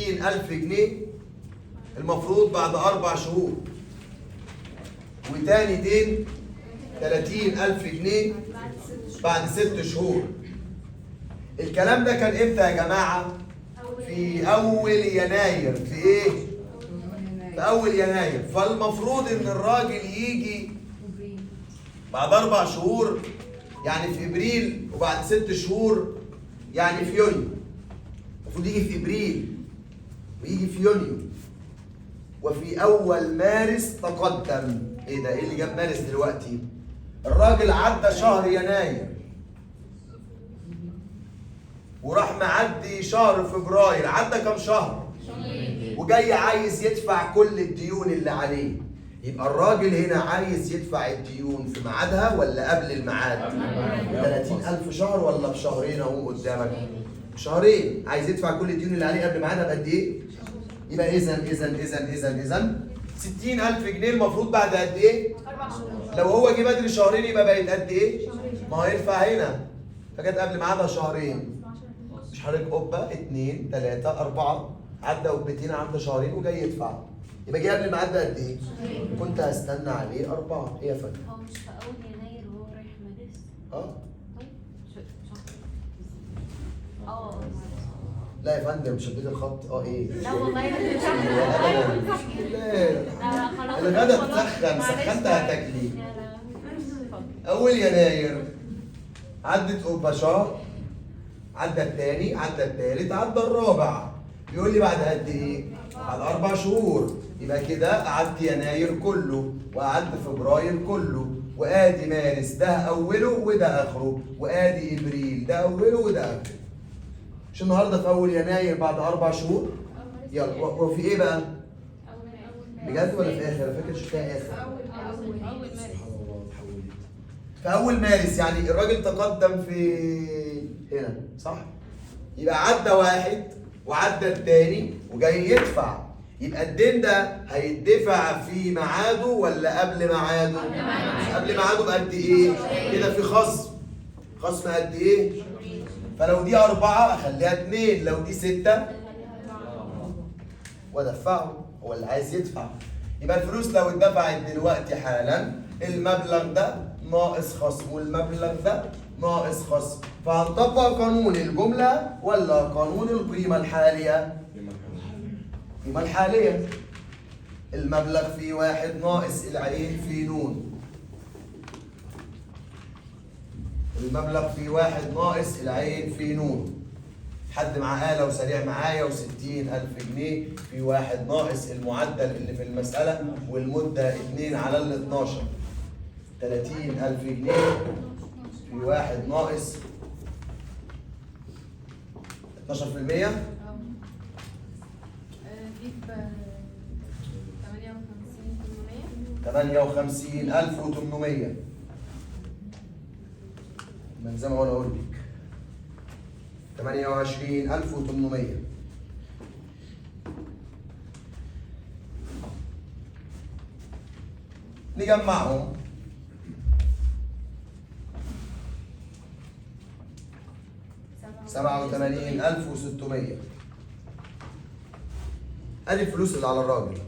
60000 جنيه المفروض بعد 4 شهور، وتاني دين 30000 جنيه بعد 6 شهور. الكلام ده كان امتى يا جماعة؟ في أول يناير. في إيه؟ في أول يناير. فالمفروض إن الراجل يجي بعد 4 شهور، يعني في إبريل، وبعد 6 شهور يعني في يونيو. المفروض يجي في إبريل ويجي في يونيو، وفي أول مارس تقدم. إيه ده؟ إيه اللي جاب مارس دلوقتي؟ الراجل عدى شهر يناير وراح معدي شهر فبراير، عدى كام شهر؟ وجاي عايز يدفع كل الديون اللي عليه. يبقى الراجل هنا عايز يدفع الديون في ميعادها ولا قبل الميعاد؟ 30000 شهر ولا بشهرين؟ اهو قدامك شهرين. عايز يدفع كل الديون اللي عليه قبل ميعادها بقد ايه؟ يبقى اذا اذا اذا اذا اذا 60000 جنيه المفروض بعد قد ايه؟ 4 شهور. لو هو جه بدري شهرين يبقى بقت قد ايه؟ ما هو يدفع هنا، فجت قبل ميعادها شهرين. مش حضرتك قبه 2 3 4، عدى قبتين، عدى شهرين وجاي يدفع، يبقى جه قبل الميعاد بقد ايه؟ كنت هستنى عليه 4. ايه يا فندم؟ هو مش في أول يناير وهو رايح مارس؟ اه طيب شهر. اه لا يا فندم شديت الخط. اه ايه؟ لا والله لا لا خلاص الغدا اتسخن، سخنت هتاكلي. أول يناير عدت قبة شهر، عدى الثاني، عدى الثالث، عدى الرابع. بيقول لي بعد قد ايه؟ بعد 4 شهور. يبقى كده قعدت يناير كله وقعدت فبراير كله، وادي مارس ده اوله وده اخره، وادي ابريل ده اوله وده اخره. مش النهارده في اول يناير بعد 4 شهور؟ يلا وفي ايه بقى؟ بجد ولا في اخر؟ انا فاكر شفتها اخر. سبحان الله اتحولت. في اول مارس، يعني الراجل تقدم في هنا صح؟ يبقى عدى واحد وعدى الثاني وجاي يدفع. يبقى الدين ده هيدفع في ميعاده ولا قبل ميعاده؟ قبل ميعاده بقد ايه؟ كده في خصم. خصم قد ايه؟ فلو دي 4 اخليها 2، لو دي 6 وادفعه، هو اللي عايز يدفع. يبقى الفلوس لو اتدفعت دلوقتي حالا المبلغ ده ناقص خصم والمبلغ ده ناقص خصم. فهنطبق قانون الجملة ولا قانون القيمة الحالية؟ القيمة الحالية. المبلغ في 1 ناقص العين في نون. المبلغ في 1 ناقص العين في نون. حد معاه آلة وسريع معايا؟ و60000 جنيه في 1 ناقص المعدل اللي في المسألة والمدة 2 على ال 12. 30000 جنيه في 1 ناقص 12%. جيب 58,800. 58800. من زمان وانا اقول لك 28800. نجمعهم. 87600. ادي الفلوس اللي على الراجل.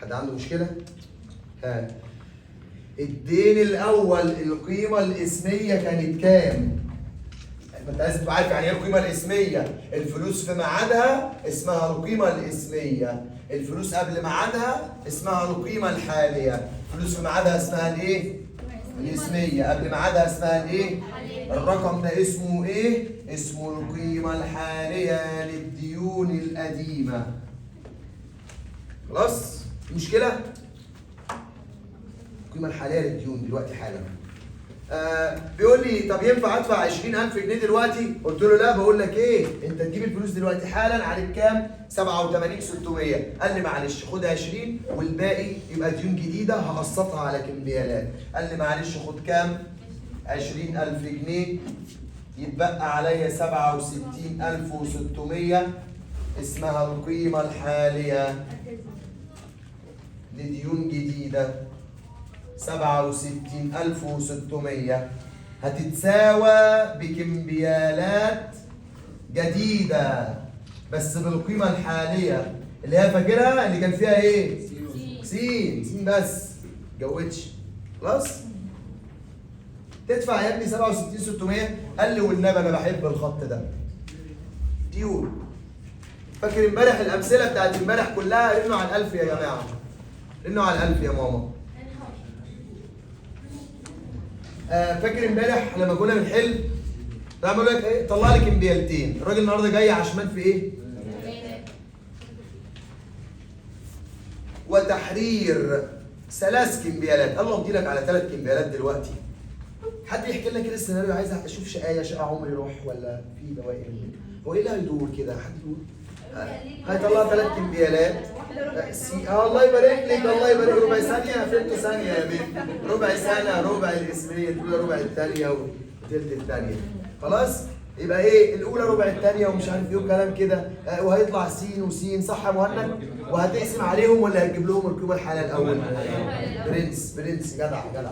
حد عنده مشكلة؟ ها، الدين الأول القيمة الاسمية كانت كام؟ انت لازم تبقى عارف يعني ايه القيمة الاسمية. الفلوس في ميعادها اسمها القيمة الاسمية، الفلوس قبل ميعادها اسمها القيمة الحالية، الفلوس في ميعادها اسمها الايه؟ الاسمية، قبل ميعادها اسمها الايه؟ الرقم ده اسمه ايه؟ اسمه القيمة الحالية للديون القديمة. خلاص؟ مشكلة؟ القيمة الحالية للديون دلوقتي حالا. بيقول لي طب ينفع ادفع 20000 جنيه دلوقتي؟ قلت له لا، بقول لك ايه؟ انت تجيب الفلوس دلوقتي حالا عليك كام؟ 87600. قال لي معلش خد 20 والباقي يبقى ديون جديدة هقسطها على كمبيالات. قال لي معلش خد كام؟ 20000 جنيه، يتبقى عليا 67600 اسمها القيمة الحالية لديون جديدة. 67600 هتتساوى بكمبيالات جديدة بس بالقيمة الحالية اللي هي فاكرها اللي كان فيها ايه؟ سين سين بس، جودش. خلاص؟ تدفع يا ابني 67600. قال لي والنبي انا بحب الخط ده. ديون. فاكر امبارح الامثلة بتاعت امبارح كلها؟ رنوا على الالف يا جماعة. رنوا على الالف يا ماما. فاكر امبارح لما كنا بنحل راح بقول لك ايه؟ طلع لي كمبيالتين. الراجل النهارده جاي عشمان في ايه؟ وتحرير 3 كمبيالات. الله مدي لك على 3 كمبيالات دلوقتي. حد يحكي لنا كده السيناريو؟ عايز اشوف شقايه شقه عمري يروح ولا في بواقي منه؟ هو ايه اللي هيدور كده؟ حد يقول هيطلع 3 كمبيالات. الله يبارك لك، الله يبارك. ربع ثانية، فهمت ثانية يا بنت، ربع سنة، ربع الاسمية الاولى، ربع الثانية، وثلث الثانية. خلاص؟ يبقى ايه؟ الاولى ربع الثانية ومش عارف ايه وكلام كده، وهيطلع سين وسين، صح يا مهند؟ وهتقسم عليهم ولا هتجيب لهم القيمة الحالية الاول؟ برنس برنس، جدع جدع.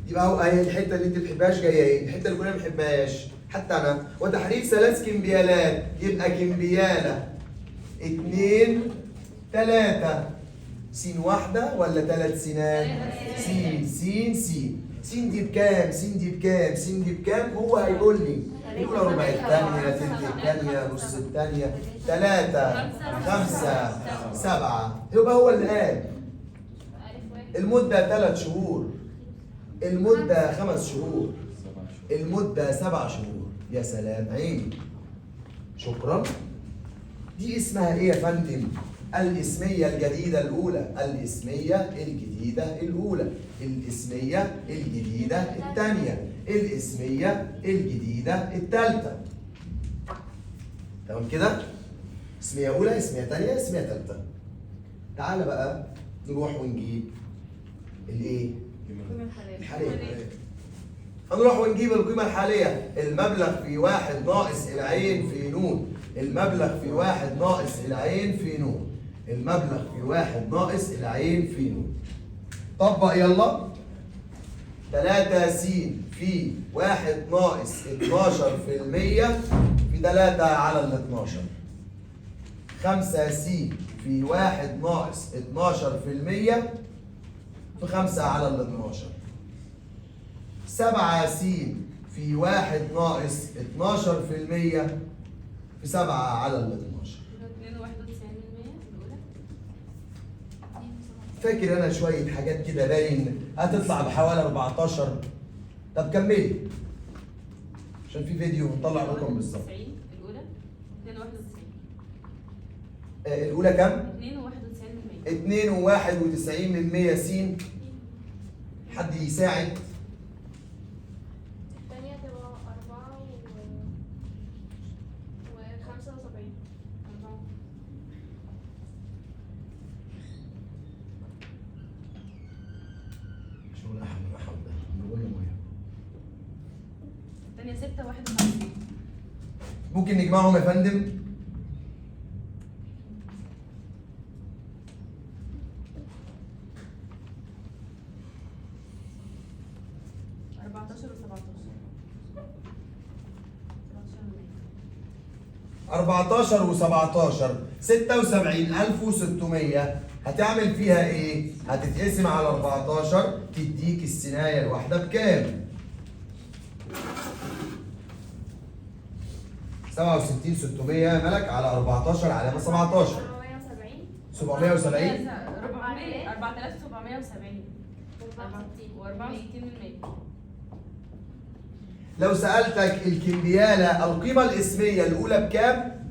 يبقى اهو اهي الحتة اللي انت ما بتحبهاش جاية ايه؟ الحتة اللي كلنا ما بنحبهاش حتى انا. وتحرير 3 كمبيالات، يبقى كمبياله 2 3 سين واحدة ولا 3 سينات؟ سين سين سين. سين دي بكام؟ سين دي بكام؟ سين دي بكام؟ هو هيقول لي الأولى ربع الثانية، تلت الثانية، نص الثانية، 3 5 7. يبقى هو اللي قال المدة 3 شهور، المدة 5 شهور، المدة 7 شهور. يا سلام عيني، شكرا. دي اسمها ايه يا فندم؟ الاسمية الجديدة الأولى، الاسمية الجديدة الأولى، الاسمية الجديدة الثانية، الاسمية الجديدة الثالثة. تمام كده؟ اسمية أولى، اسمية ثانية، اسمية ثالثة. تعالى بقى نروح ونجيب الايه؟ الحالية. هنروح ونجيب القيمة الحالية، المبلغ في 1 ناقص العين في نون، المبلغ في 1 ناقص العين في نون، المبلغ في 1 ناقص العين في نون. طبق يلا. 3 س في 1 ناقص 12% في 3 على ال 12. 5 س في 1 ناقص 12% في 5 على ال 12. 7 س في 1 ناقص 12% في 7 على ال 12. 2.91 الأولى. فاكر انا شوية حاجات كده باين هتطلع بحوالي 14. طب كملي عشان في فيديو هنطلع الرقم بالظبط. 90 الأولى 2.91. الأولى كام؟ 2.91. 2.91 س. حد يساعد؟ الثانية تبقى 4 و75. شغل احمد محمد نقول مية. الثانية 6.51. ممكن نجمعهم يا فندم؟ 14 و17. 14 و17 76600. هتعمل فيها ايه؟ هتتقسم على 14 تديك السنايه الواحدة بكام؟ 67600 يا ملك على 14 علامة 17. 770 770 4770 و64%. لو سألتك الكمبيالة القيمة الاسمية الأولى بكام؟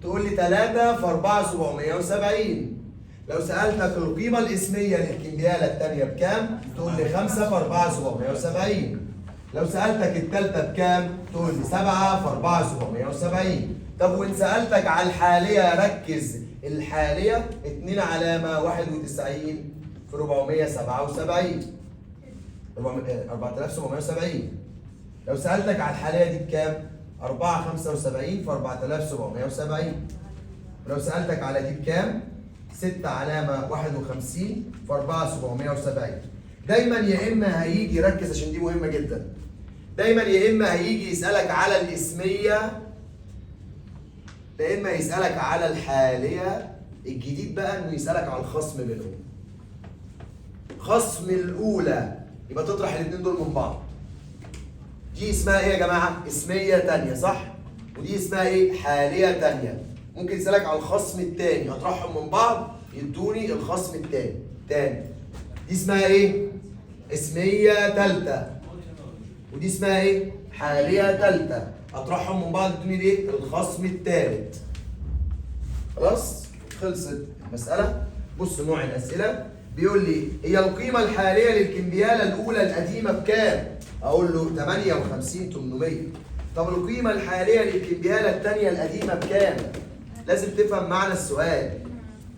تقول لي 3 في 4770. لو سألتك القيمة الاسمية للكمبيالة الثانية بكام؟ تقول لي 5 في 4770. لو سألتك الثالثة بكام؟ تقول لي 7 في 4770. طب وإن سألتك على الحالية، ركز، الحالية 2 علامة 91 في 477، 4770. لو سألتك على الحالية دي بكام؟ 4.75 في 4770. ولو سألتك على دي بكام؟ 6 علامة 51 في 4770. دايما يا إما هيجي، ركز عشان دي مهمة جدا، دايما يا إما هيجي يسألك على الاسمية لا اما يسالك على الحالية. الجديد بقى انه يسالك على الخصم بينهم. خصم الاولى يبقى تطرح الاثنين دول من بعض. دي اسمها ايه يا جماعة؟ اسميه ثانية صح؟ ودي اسمها ايه؟ حالية ثانية. ممكن يسالك على الخصم الثاني، اطرحهم من بعض يدوني الخصم الثاني. تاني دي اسمها ايه؟ اسميه ثالثة. ودي اسمها ايه؟ حالية ثالثة. اطرحهم من بعض يدوني ايه؟ الخصم الثالث. خلاص؟ خلصت المسالة. بص نوع الاسئلة، بيقول لي هي القيمة الحالية للكمبياله الاولى القديمة بكام؟ اقول له 58800. طب القيمة الحالية للكمبياله الثانية القديمة بكام؟ لازم تفهم معنى السؤال.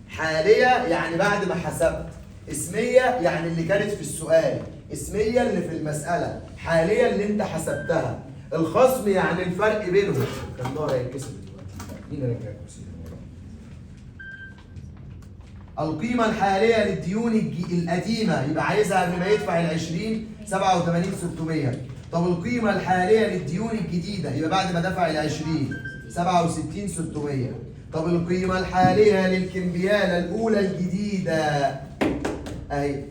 حالية يعني بعد ما حسبت، اسميه يعني اللي كانت في السؤال، اسميه اللي في المسالة، حالية اللي انت حسبتها. الخصم يعني الفرق بينهم. كان ظهري هيتكسر دلوقتي، مين رجع الكرسي ده ورا؟ القيمة الحالية للديون القديمة يبقى عايزها قبل ما يدفع ال 20 87600. طب القيمة الحالية للديون الجديدة يبقى بعد ما دفع ال 20 67600. طب القيمة الحالية للكمبيالة الأولى الجديدة أهي.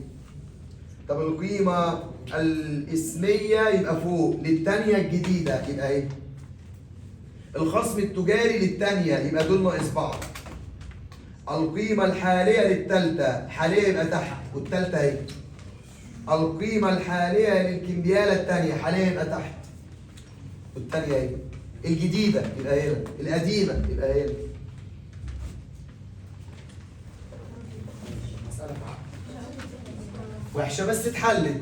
طب القيمة الاسمية يبقى فوق للثانية الجديدة يبقى أهي. الخصم التجاري للثانية يبقى دول ناقص بعض. القيمة الحالية للثالثة، حالية يبقى تحت والثالثة اهي. القيمة الحالية للكمبيالة الثانية، حالية يبقى تحت والثانية اهي. الجديدة يبقى هنا، القديمة يبقى هنا. مسألة وحشة بس اتحلت.